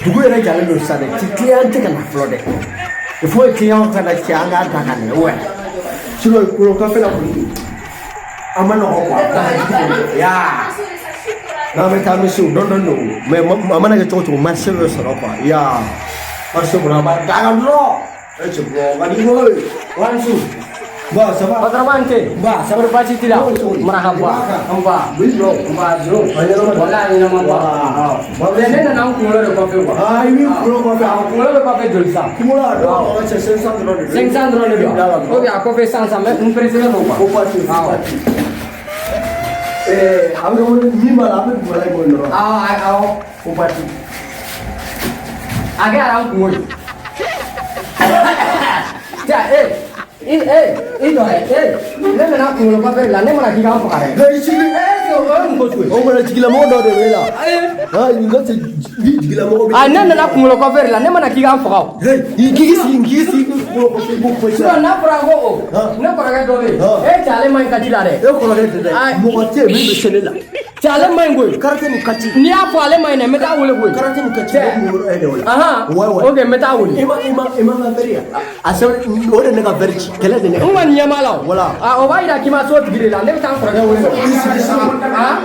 Dugu yɛrɛ jalen don sisan dɛ, client tɛ ka na fɔlɔ dɛ. Il faut que client ka na cɛ, an k'a ta ka na ouais, sinon kulo kafe la kɔni, a ma nɔgɔn quoi. Ya n'an bɛ taa, an bɛ se o dɔɔni dɔɔni don, mais a mana kɛ cogo o cogo, marché bɛ sɔrɔ quoi. Ya marché kɔnɔ, a b'a da ka dɔrɔn e cɛ bɔ ka di koyi. Wansu. Bon, ça va? Patron tɛ. Ba, Sabari, baasi t'i la? Marahaba. Nba. Oui, non. Nba zoro. A ɲɛnama. Wala ɲɛnama ba. Wa. Mais ne nana n kunkolo de kɔfɛ quoi. Ah, i b'i kunkolo kɔfɛ? Awɔ, kunkolo bɛ kɔfɛ joli sa? Kunkolo a dɔw ka cɛ 500 dɔrɔn de don. 500 dɔrɔn de don. Ok, a kɔfɛ 100 mais n pressé don quoi. Ko pati, ko pati. A bɛ wele min b'a la, a bɛ dugumala in bɔ yen dɔrɔn. Awɔ awɔ. Ko pati. A kɛra n kungo ye. Ja e i e i jɔ dɛ, e ne nana kunkolo kɔfɛ de la, ne mana k'i ka n faga dɛ. I sigi. Est ce que o ye mun ko sugu ye? O mana jigilamɔgɔ dɔ de bɛ la. Ah, nin ka se ni jigilamɔgɔ bɛ. A ne nana kunkolo kɔfɛ de la, ne mana k'i ka n faga o. Hey, i k'i sigi, k'i sigi kunkolo kɔfɛ, i b'o fɔ Sinon sisan. N'a fɔra ko o ne kɔrɔkɛ dɔ bɛ yen, e cɛ, ale man ɲi kati la dɛ. E kɔrɔkɛ tɛ dɛ. Ayi. Mɔgɔ tɛ yen min bɛ se ne la. Cɛ, ale man ɲi koyi. Karate ni kati. N'i y'a fɔ ale man ɲi dɛ, n bɛ taa wele koyi. Karate ni kati. Cɛ. Ne b'o yɔrɔ de o la. Ahan. Ouais. Ok, n bɛ taa wele. I ma n ka verre ye? A sɛbɛn o de ne ka verre ci. Kɛlɛ de ne ka. N kɔni ɲɛ b'a la o. Voilà. Ah, o b'a yira k'i ma s'o tigi de la. Ne bɛ taa n kɔrɔkɛ wele ka na. Ah,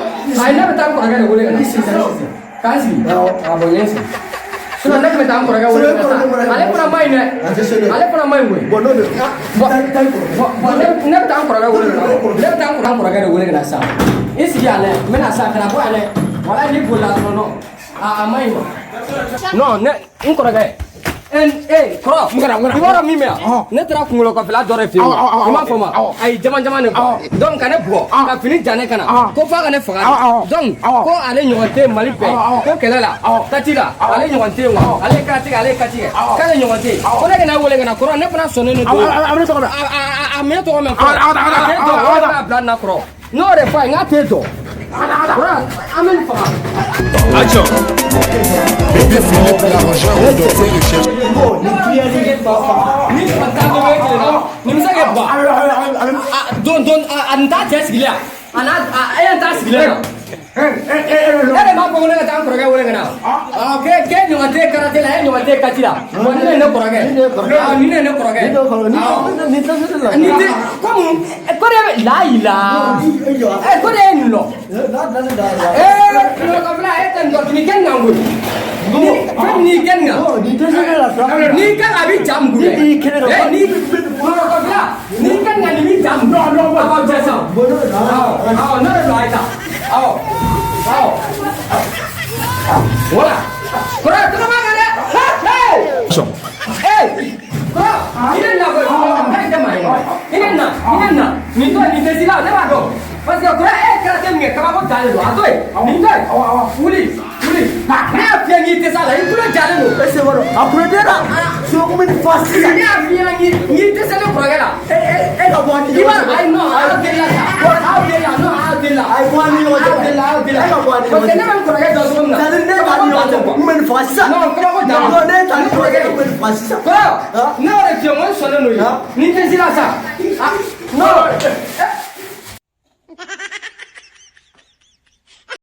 ayi, ne bɛ taa n kɔrɔkɛ de wele ka na. K'an sigi. Ah bon, n ye n sigi. Sinon ne tun bɛ taa n kɔrɔkɛ wele ka na sa. Ale fana man ɲi dɛ. A tɛ se dɛ. Ale fana man ɲi koyi. Bon, n'o de. Bon. Taa i kɔrɔkɛ. Bon, ne bɛ taa n kɔrɔkɛ wele ka na. Ne bɛ taa n kɔrɔkɛ de wele ka na sisan. I sigi yan dɛ, n bɛ na sisan ka na bɔ yan dɛ. Walayi n'i bolila dɔrɔn, non. A man ɲi ma. Non, ne n kɔrɔkɛ. E e kɔrɔ, i b'a dɔn min bɛ yan? Ne taara kunkolo kɔfɛla dɔ de fɛ yen, i m'a fɔ ma, ayi, jama jama ne kɔ, donc ka ne bugɔ ka fini ja ne kana ko f'a ka ne faga de. Donc ko ale ɲɔgɔn tɛ Mali bɛɛ ko kɛlɛ la, kati la, ale ɲɔgɔn tɛ yen wa, ale ye karate kɛ, ale ye kati kɛ, k'ale ɲɔgɔn tɛ yen, ko ne kana wele ka na. Kɔrɔ, ne fana sɔnnen de don. A minɛ tɔgɔ mɛn fɔlɔ, a t'e dɔn, o de b'a bila nin na. Kɔrɔ, n'o de fɔ a ye, n k'a t'e dɔn. Kɔrɔ, an bɛ nin faga. Action. Bébé Philippe l'a rejoint dans ses recherches. Bon, ni client ni fa fa. Ni fantan bɛ kelen na, nin bɛ se k'e bugɔ. A don don a nin t'a cɛ sigilen yan, a n'a a e t'a sigilen yan. E de m'a fɔ ko ne ka taa n kɔrɔkɛ wele ka na k'e k'e ɲɔgɔn tɛ karate la, e ɲɔgɔn tɛ kati la. Bon, nin de ye ne kɔrɔkɛ. Ah, nin de ye ne kɔrɔkɛ. Ni tɛ kɔrɔ, ni tɛ se ne la. Nin tɛ komi ko de bɛ layi la ɛ ko de ye nin lɔ. Ee, kunkolo e tɛ nin dɔn, nin kɛ nin kan koyi. Ni fɛn min n'i kɛ nin kan. Ni tɛ se ne la sa. N'i kan, a b'i ja mugu dɛ. Ni kɛnɛ kan. Ni kunkolo kɔfɛla, n'i kɛ nin kan, nin b'i ja mugu. A b'aw cɛ sisan. Awɔ awɔ, ne de don, a ye taa. Awɔ awɔ, voilà. Kɔrɔ, tɔgɔ b'a kan dɛ. Hey hey, kɔrɔ, i ne na koyi, k'a tɛ maa ye. I ne na, i ne na, nin to yen, nin tɛ s'i la, ne b'a dɔn. Parce que kɔrɔ, e ye karate min kɛ, kabako dan de don, a to yen, nin to yen, wuli wuli. Ne y'a f'i ye k'i tɛ s'a la, i tulo jalen don. E se b'a dɔn, a kulo tɛ la. Sinon ko bɛ nin fa sisan. Ne y'a f'i ɲɛna k'i tɛ se ne kɔrɔkɛ la. E e e ka bɔ an ni I b'a ɲɔgɔn cɛ. ayi, non, aw delila sa, aw delila, non, aw delila. Ayi, bɔ an ni ɲɔgɔn cɛ. Aw delila, aw delila. E ka bɔ an ni ɲɔgɔn cɛ. Parce que ne bɛ n kɔrɔkɛ dɔn cogo min na. C'est à dire ne t'a ni ɲɔgɔn cɛ. N bɛ nin faga sisan. Non, kabako dan. Non, ne t'a ni ɲɔgɔn cɛ. N bɛ nin faga sisan. Kɔrɔ, ne y'o de f'i ye, n ko n sɔnnen don ye. Ni tɛ s'i la sa. Ah, non.